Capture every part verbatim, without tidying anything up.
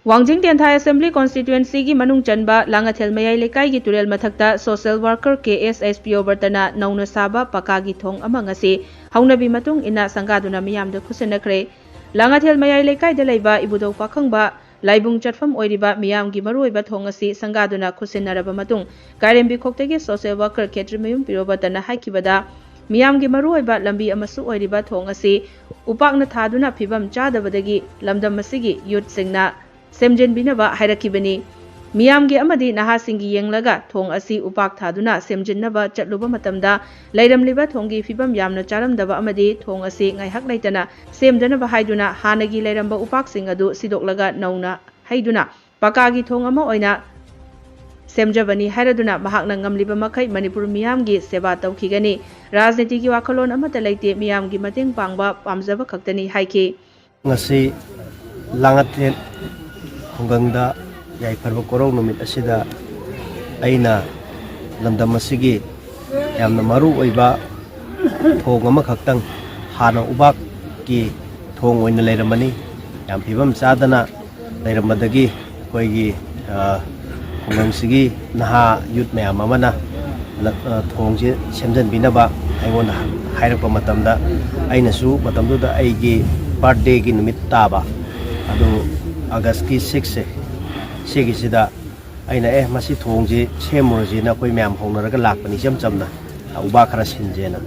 ꯋꯥꯡꯖꯤꯡ ꯇꯦꯟꯊꯥ ꯑꯦꯁꯦꯝꯕ꯭ꯂꯤ ꯀꯣꯟꯁꯇꯤꯇ꯭ꯋꯦꯟꯁꯤꯒꯤ ꯃꯅꯨꯡ ꯆꯟꯕ ꯂꯥꯡꯉꯊꯦꯜ ꯃꯌꯥꯏ ꯂꯩꯀꯥꯏꯒꯤ ꯇꯨꯔꯦꯜ ꯃꯊꯛꯇ ꯁꯣꯁꯤꯌꯦꯜ ꯋꯥꯔꯀꯔ ꯀꯦ ꯑꯦꯁ ꯑꯦꯁ ꯄ꯭ꯔꯤꯌꯣꯕꯔꯇꯅ ꯅꯧꯅ ꯁꯥꯕ ꯄꯀꯥꯒꯤ ꯊꯣꯡ ꯑꯃ ꯉꯁꯤ ꯍꯧꯅꯕꯤ ꯃꯇꯨꯡ ꯏꯟꯅ ꯁꯪꯒꯥꯗꯨꯅ ꯃꯤꯌꯥꯝꯗ ꯈꯨꯠꯁꯤꯟꯅꯈ꯭ꯔꯦ꯫ ꯂꯥꯡꯉꯊꯦꯜ ꯃꯌꯥꯏ ꯂꯩꯀꯥꯏꯗ ꯂꯩꯕ ꯏꯕꯨꯙꯧ ꯄꯥꯈꯪꯕ ꯂꯥꯏꯕꯨꯡ ꯆꯠꯐꯝ ꯑꯣꯏꯔꯤꯕ ꯃꯤꯌꯥꯝꯒꯤ ꯃꯔꯨꯑꯣꯏꯕ ꯊꯣꯡ ꯑꯁꯤ ꯁꯪꯒꯥꯗꯨꯅ ꯈꯨꯠꯁꯤꯟꯅꯔꯕ ꯃꯇꯨꯡ, ꯀꯥꯏꯔꯦꯝꯕꯤ ꯈꯣꯛꯇꯒꯤ ꯁꯣꯁꯤꯌꯦꯜ ꯋꯥꯔꯀꯔ ꯈꯦꯇ꯭ꯔꯤꯃꯌꯨꯝ ꯄ꯭ꯔꯤꯌꯣꯕꯔꯇꯅ ꯍꯥꯏꯈꯤꯕꯗ, ꯃꯤꯌꯥꯝꯒꯤ ꯃꯔꯨꯑꯣꯏꯕ ꯂꯝꯕꯤ ꯑꯃꯁꯨ ꯑꯣꯏꯔꯤꯕ ꯊꯣꯡ ꯑꯁꯤ ꯎꯄꯥꯛꯅ ꯊꯥꯗꯨꯅ ꯐꯤꯕꯝ ꯆꯥꯗꯕꯗꯒꯤ ꯂꯝꯗꯝ ꯑꯁꯤꯒꯤ ꯌꯨꯠꯁꯤꯡꯅ ꯁꯦꯝꯖꯤꯟꯕꯤꯅꯕ ꯍꯥꯏꯔꯛꯈꯤꯕꯅꯤ꯫ ꯃꯤꯌꯥꯝꯒꯤ ꯑꯃꯗꯤ ꯅꯍꯥꯁꯤꯡꯒꯤ ꯌꯦꯡꯂꯒ ꯊꯣꯡ ꯑꯁꯤ ꯎꯄꯥꯛ ꯊꯥꯗꯨꯅ ꯁꯦꯝꯖꯤꯟꯅꯕ ꯆꯠꯂꯨꯕ ꯃꯇꯝꯗ, ꯂꯩꯔꯝꯂꯤꯕ ꯊꯣꯡꯒꯤ ꯐꯤꯕꯝ ꯌꯥꯝꯅ ꯆꯥꯔꯝꯗꯕ ꯑꯃꯗꯤ ꯊꯣꯡ ꯑꯁꯤ ꯉꯥꯏꯍꯥꯛ ꯂꯩꯇꯅ ꯁꯦꯝꯗꯅꯕ ꯍꯥꯏꯗꯨꯅ ꯍꯥꯟꯅꯒꯤ ꯂꯩꯔꯝꯕ ꯎꯄꯥꯛꯁꯤꯡ ꯑꯗꯨ ꯁꯤꯗꯣꯛꯂꯒ ꯅꯧꯅ ꯍꯩꯗꯨꯅ ꯄꯀꯥꯒꯤ ꯊꯣꯡ ꯑꯃ ꯑꯣꯏꯅ ꯁꯦꯝꯖꯕꯅꯤ ꯍꯥꯏꯔꯗꯨꯅ ꯃꯍꯥꯛꯅ ꯉꯝꯂꯤꯕ ꯃꯈꯩ ꯃꯅꯤꯄꯨꯔ ꯃꯤꯌꯥꯝꯒꯤ ꯁꯦꯕꯥ ꯇꯧꯈꯤꯒꯅꯤ꯫ ꯔꯥꯖꯅꯤꯇꯤꯒꯤ ꯋꯥꯈꯜꯂꯣꯟ ꯑꯃꯠꯇ ꯂꯩꯇꯦ, ꯃꯤꯌꯥꯝꯒꯤ ꯃꯇꯦꯡ ꯄꯥꯡꯕ ꯄꯥꯝꯖꯕ ꯈꯛꯇꯅꯤ ꯍꯥꯏꯈꯤ꯫ ꯉꯁꯤ ꯂꯥꯡꯉꯊꯦꯜ ꯈꯨꯡꯒꯪꯗ ꯌꯥꯏꯐꯔꯕ ꯀꯣꯔꯧ ꯅꯨꯃꯤꯠ ꯑꯁꯤꯗ ꯑꯩꯅ ꯂꯝꯗꯝ ꯑꯁꯤꯒꯤ ꯌꯥꯝꯅ ꯃꯔꯨ ꯑꯣꯏꯕ ꯊꯣꯡ ꯑꯃꯈꯛꯇꯪ, ꯍꯥꯟꯅ ꯎꯕꯥꯛꯀꯤ ꯊꯣꯡ ꯑꯣꯏꯅ ꯂꯩꯔꯝꯕꯅꯤ, ꯌꯥꯝ ꯐꯤꯕꯝ ꯆꯥꯗꯅ ꯂꯩꯔꯝꯕꯗꯒꯤ ꯑꯩꯈꯣꯏꯒꯤ, ꯑ, ꯈꯨꯡꯒꯪꯁꯤꯒꯤ ꯅꯍꯥ ꯌꯨꯠ ꯃꯌꯥꯝ ꯑꯃꯅ ꯂ-, ꯑ, ꯊꯣꯡꯁꯦ ꯁꯦꯝꯖꯤꯟꯕꯤꯅꯕ ꯑꯩꯉꯣꯟꯗ ꯍꯥꯏꯔꯛꯄ ꯃꯇꯝꯗ, ꯑꯩꯅꯁꯨ ꯃꯇꯝꯗꯨꯗ ꯑꯩꯒꯤ ꯕꯥꯔꯠꯗꯦꯒꯤ ꯅꯨꯃꯤꯠ ꯇꯥꯕ, ꯑꯗꯨ ꯑꯥꯒꯁꯀꯤ ꯁꯤꯛꯁꯁꯦ, ꯁꯤꯒꯤꯁꯤꯗ ꯑꯩꯅ, "ꯑꯦ, ꯃꯁꯤ ꯊꯣꯡꯁꯤ ꯁꯦꯝꯃꯨꯔꯁꯤꯅ" ꯑꯩꯈꯣꯏ ꯃꯌꯥꯝ ꯍꯧꯅꯔꯒ ꯂꯥꯛꯄꯅꯤ ꯏꯆꯝ ꯆꯝꯅ, ꯎꯕꯥꯛ ꯈꯔ ꯁꯤꯟꯁꯦꯅ꯫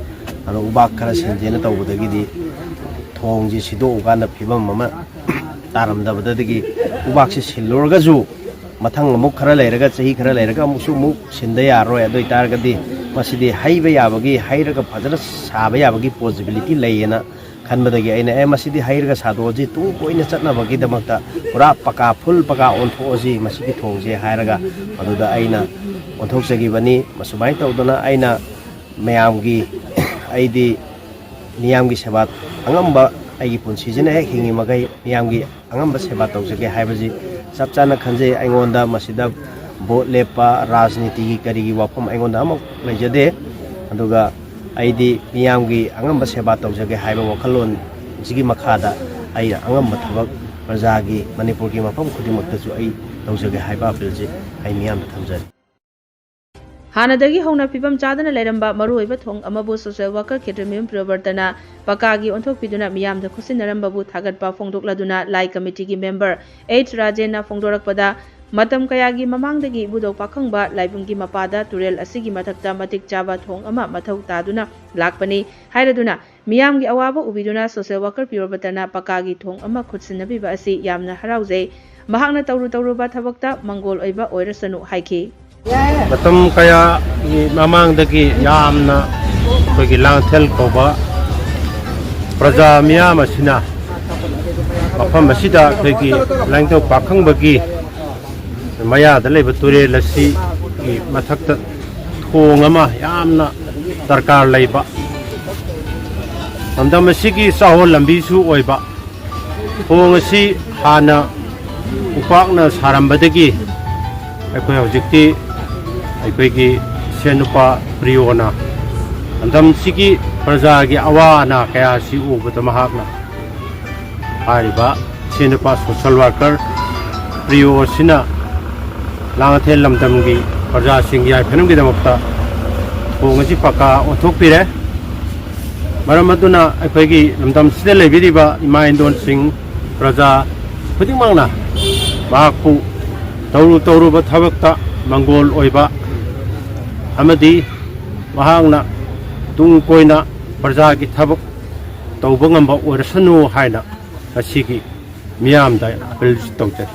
ꯑꯗꯣ ꯎꯕꯥꯛ ꯈꯔ ꯁꯤꯟꯁꯦꯅ ꯇꯧꯕꯗꯒꯤꯗꯤ ꯊꯣꯡꯁꯤ ꯁꯤꯗꯣꯛꯎꯀꯥꯟꯗ ꯐꯤꯕꯝ ꯑꯃ ꯇꯥꯔꯝꯗꯕꯗꯒꯤ ꯎꯕꯥꯛꯁꯤ ꯁꯤꯜꯂꯨꯔꯒꯁꯨ ꯃꯊꯪ ꯑꯃꯨꯛ ꯈꯔ ꯂꯩꯔꯒ, ꯆꯍꯤ ꯈꯔ ꯂꯩꯔꯒ ꯑꯃꯨꯛꯁꯨ ꯑꯃꯨꯛ ꯁꯤꯟꯗ ꯌꯥꯔꯔꯣꯏ꯫ ꯑꯗꯨ ꯑꯣꯏꯇꯥꯔꯒꯗꯤ ꯃꯁꯤꯗꯤ ꯍꯩꯕ ꯌꯥꯕꯒꯤ, ꯍꯩꯔꯒ ꯐꯖꯅ ꯁꯥꯕ ꯌꯥꯕꯒꯤ possibility ꯂꯩꯌꯦꯅ ꯈꯟꯕꯗꯒꯤ ꯑꯩꯅ, "ꯑꯦ, ꯃꯁꯤꯗꯤ ꯍꯩꯔꯒ ꯁꯥꯗꯣꯛꯑꯁꯤ, ꯇꯨꯡ ꯀꯣꯏꯅ ꯆꯠꯅꯕꯒꯤꯗꯃꯛꯇ ꯄꯨꯔꯥ ꯄꯀꯥ, ꯐꯨꯜ ꯄꯀꯥ ꯑꯣꯟꯊꯣꯛꯑꯁꯤ ꯃꯁꯤꯒꯤ ꯊꯣꯡꯁꯦ" ꯍꯥꯏꯔꯒ ꯃꯗꯨꯗ ꯑꯩꯅ ꯑꯣꯟꯊꯣꯛꯆꯈꯤꯕꯅꯤ꯫ ꯃꯁꯨꯃꯥꯏꯅ ꯇꯧꯗꯅ ꯑꯩꯅ ꯃꯌꯥꯝꯒꯤ, ꯑꯩꯗꯤ ꯃꯤꯌꯥꯝꯒꯤ ꯁꯦꯕꯥ, ꯑꯉꯝꯕ, ꯑꯩꯒꯤ ꯄꯨꯟꯁꯤꯁꯤꯅ ꯍꯦꯛ ꯍꯤꯡꯉꯤ ꯃꯈꯩ ꯃꯤꯌꯥꯝꯒꯤ ꯑꯉꯝꯕ ꯁꯦꯕꯥ ꯇꯧꯖꯒꯦ ꯍꯥꯏꯕꯁꯤ ꯆꯞ ꯆꯥꯅ ꯈꯟꯖꯩ꯫ ꯑꯩꯉꯣꯟꯗ ꯃꯁꯤꯗ ꯚꯣꯠ ꯂꯦꯞꯄ, ꯔꯥꯖꯅꯤꯇꯤꯒꯤ ꯀꯔꯤꯒꯤ ꯋꯥꯐꯝ ꯑꯩꯉꯣꯟꯗ ꯑꯃꯨꯛ ꯂꯩꯖꯗꯦ꯫ ꯑꯗꯨꯒ ꯑꯩꯗꯤ ꯃꯤꯌꯥꯝꯒꯤ ꯑꯉꯝꯕ ꯁꯦꯕꯥ ꯇꯧꯖꯒꯦ ꯍꯥꯏꯕ ꯋꯥꯈꯜꯂꯣꯟꯁꯤꯒꯤ ꯃꯈꯥꯗ ꯑꯩꯅ ꯑꯉꯝꯕ ꯊꯕꯛ ꯄ꯭ꯔꯖꯥꯒꯤ, ꯃꯅꯤꯄꯨꯔꯒꯤ ꯃꯐꯝ ꯈꯨꯗꯤꯡꯃꯛꯇꯁꯨ ꯑꯩ ꯇꯧꯖꯒꯦ ꯍꯥꯏꯕ ꯑꯄꯤꯜꯁꯤ ꯑꯩ ꯃꯤꯌꯥꯝꯗ ꯊꯝꯖꯔꯤ꯫ ꯍꯥꯟꯅꯗꯒꯤ ꯍꯧꯅ ꯐꯤꯕꯝ ꯆꯥꯗꯅ ꯂꯩꯔꯝꯕ ꯃꯔꯨꯑꯣꯏꯕ ꯊꯣꯡ ꯑꯃꯕꯨ ꯁꯣꯁꯤꯌꯦꯜ ꯋꯥꯔꯀꯔ ꯈꯦꯇ꯭ꯔꯤꯃꯌꯨꯝ ꯄ꯭ꯔꯤꯌꯣꯕ꯭ꯔꯇꯅ ꯄꯀꯥꯒꯤ ꯑꯣꯟꯊꯣꯛꯄꯤꯗꯨꯅ ꯃꯤꯌꯥꯝꯗ ꯈꯨꯠꯁꯤꯟꯅꯔꯝꯕꯕꯨ ꯊꯥꯒꯠꯄ ꯐꯣꯡꯗꯣꯛꯂꯗꯨꯅ ꯂꯥꯏ ꯀꯃꯤꯇꯤꯒꯤ ꯃꯦꯝꯕꯔ ꯑꯩꯆ ꯔꯥꯖꯦꯟꯅ ꯐꯣꯡꯗꯣꯔꯛꯄꯗ, ꯃꯇꯝ ꯀꯌꯥꯒꯤ ꯃꯃꯥꯡꯗꯒꯤ ꯏꯕꯨꯙꯧ ꯄꯥꯈꯪꯕ ꯂꯥꯏꯕꯨꯡꯒꯤ ꯃꯄꯥꯗ ꯇꯨꯔꯦꯜ ꯑꯁꯤꯒꯤ ꯃꯊꯛꯇ ꯃꯇꯤꯛ ꯆꯥꯕ ꯊꯣꯡ ꯑꯃ ꯃꯊꯧ ꯇꯥꯗꯨꯅ ꯂꯥꯛꯄꯅꯤ ꯍꯥꯏꯔꯗꯨꯅ, ꯃꯤꯌꯥꯝꯒꯤ ꯑꯋꯥꯕ ꯎꯕꯤꯗꯨꯅ ꯁꯣꯁꯤꯌꯦꯜ ꯋꯥꯔꯀꯔ ꯄ꯭ꯔꯤꯌꯣꯕ꯭ꯔꯇꯅ ꯄꯀꯥꯒꯤ ꯊꯣꯡ ꯑꯃ ꯈꯨꯠꯁꯤꯟꯅꯕꯤꯕ ꯑꯁꯤ ꯌꯥꯝꯅ ꯍꯔꯥꯎꯖꯩ꯫ ꯃꯍꯥꯛꯅ ꯇꯧꯔꯨ ꯇꯧꯔꯨꯕ ꯊꯕꯛꯇ ꯃꯪꯒꯣꯜ ꯑꯣꯏꯕ ꯑꯣꯏꯔꯁꯅꯨ ꯍꯥꯏꯈꯤ꯫ ꯃꯇꯝ ꯀꯌꯥꯒꯤ ꯃꯃꯥꯡꯗꯒꯤ ꯌꯥꯝꯅ ꯑꯩꯈꯣꯏꯒꯤ ꯂꯥꯡꯊꯦꯜ ꯀꯧꯕ ꯄ꯭ꯔꯖꯥ ꯃꯤꯌꯥꯝ ꯑꯁꯤꯅ ꯃꯐꯝ ꯑꯁꯤꯗ ꯑꯩꯈꯣꯏꯒꯤ ꯂꯥꯏꯅꯤꯡꯊꯧ ꯄꯥꯈꯪꯕꯒꯤ ꯃꯌꯥꯗ ꯂꯩꯕ ꯇꯨꯔꯦꯜ ꯑꯁꯤꯒꯤ ꯃꯊꯛꯇ ꯊꯣꯡ ꯑꯃ ꯌꯥꯝꯅ ꯗꯔꯀꯥꯔ ꯂꯩꯕ, ꯂꯝꯗꯝ ꯑꯁꯤꯒꯤ ꯆꯥꯍꯣꯜ ꯂꯝꯕꯤꯁꯨ ꯑꯣꯏꯕ, ꯊꯣꯡ ꯑꯁꯤ ꯍꯥꯟꯅ ꯎꯄꯥꯛꯅ ꯁꯥꯔꯝꯕꯗꯒꯤ ꯑꯩꯈꯣꯏ ꯍꯧꯖꯤꯛꯇꯤ ꯑꯩꯈꯣꯏꯒꯤ ꯏꯁꯦꯟ ꯅꯨꯄꯥ ꯄ꯭ꯔꯤꯌꯣꯅ ꯂꯝꯗꯝꯁꯤꯒꯤ ꯄ꯭ꯔꯖꯥꯒꯤ ꯑꯋꯥ ꯑꯅꯥ ꯀꯌꯥ ꯑꯁꯤ ꯎꯕꯗ ꯃꯍꯥꯛꯅ ꯍꯥꯏꯔꯤꯕ ꯏꯁꯦꯟ ꯅꯨꯄꯥ ꯁꯣꯁꯦꯜ ꯋꯥꯔꯀꯔ ꯄ꯭ꯔꯤꯌꯣ ꯑꯁꯤꯅ ꯂꯥꯡꯉꯊꯦꯜ ꯂꯝꯗꯝꯒꯤ ꯄ꯭ꯔꯖꯥꯁꯤꯡꯒꯤ ꯌꯥꯏꯐꯅꯕꯒꯤꯗꯃꯛꯇ ꯊꯣꯡ ꯑꯁꯤ ꯄꯀꯥ ꯑꯣꯟꯊꯣꯛꯄꯤꯔꯦ꯫ ꯃꯔꯝ ꯑꯗꯨꯅ ꯑꯩꯈꯣꯏꯒꯤ ꯂꯝꯗꯝꯁꯤꯗ ꯂꯩꯕꯤꯔꯤꯕ ꯏꯃꯥ ꯏꯟꯗꯣꯟꯁꯤꯡ, ꯄ꯭ꯔꯖꯥ ꯈꯨꯗꯤꯡꯃꯛꯅ ꯃꯍꯥꯛꯄꯨ ꯇꯧꯔꯨ ꯇꯧꯔꯨꯕ ꯊꯕꯛꯇ ꯃꯪꯒꯣꯜ ꯑꯣꯏꯕ ꯑꯃꯗꯤ ꯃꯍꯥꯛꯅ ꯇꯨꯡ ꯀꯣꯏꯅ ꯄ꯭ꯔꯖꯥꯒꯤ ꯊꯕꯛ ꯇꯧꯕ ꯉꯝꯕ ꯑꯣꯏꯔꯁꯅꯨ ꯍꯥꯏꯅ ꯉꯁꯤꯒꯤ ꯃꯤꯌꯥꯝꯗ ꯑꯄꯤꯜ ꯇꯧꯖꯔꯤ꯫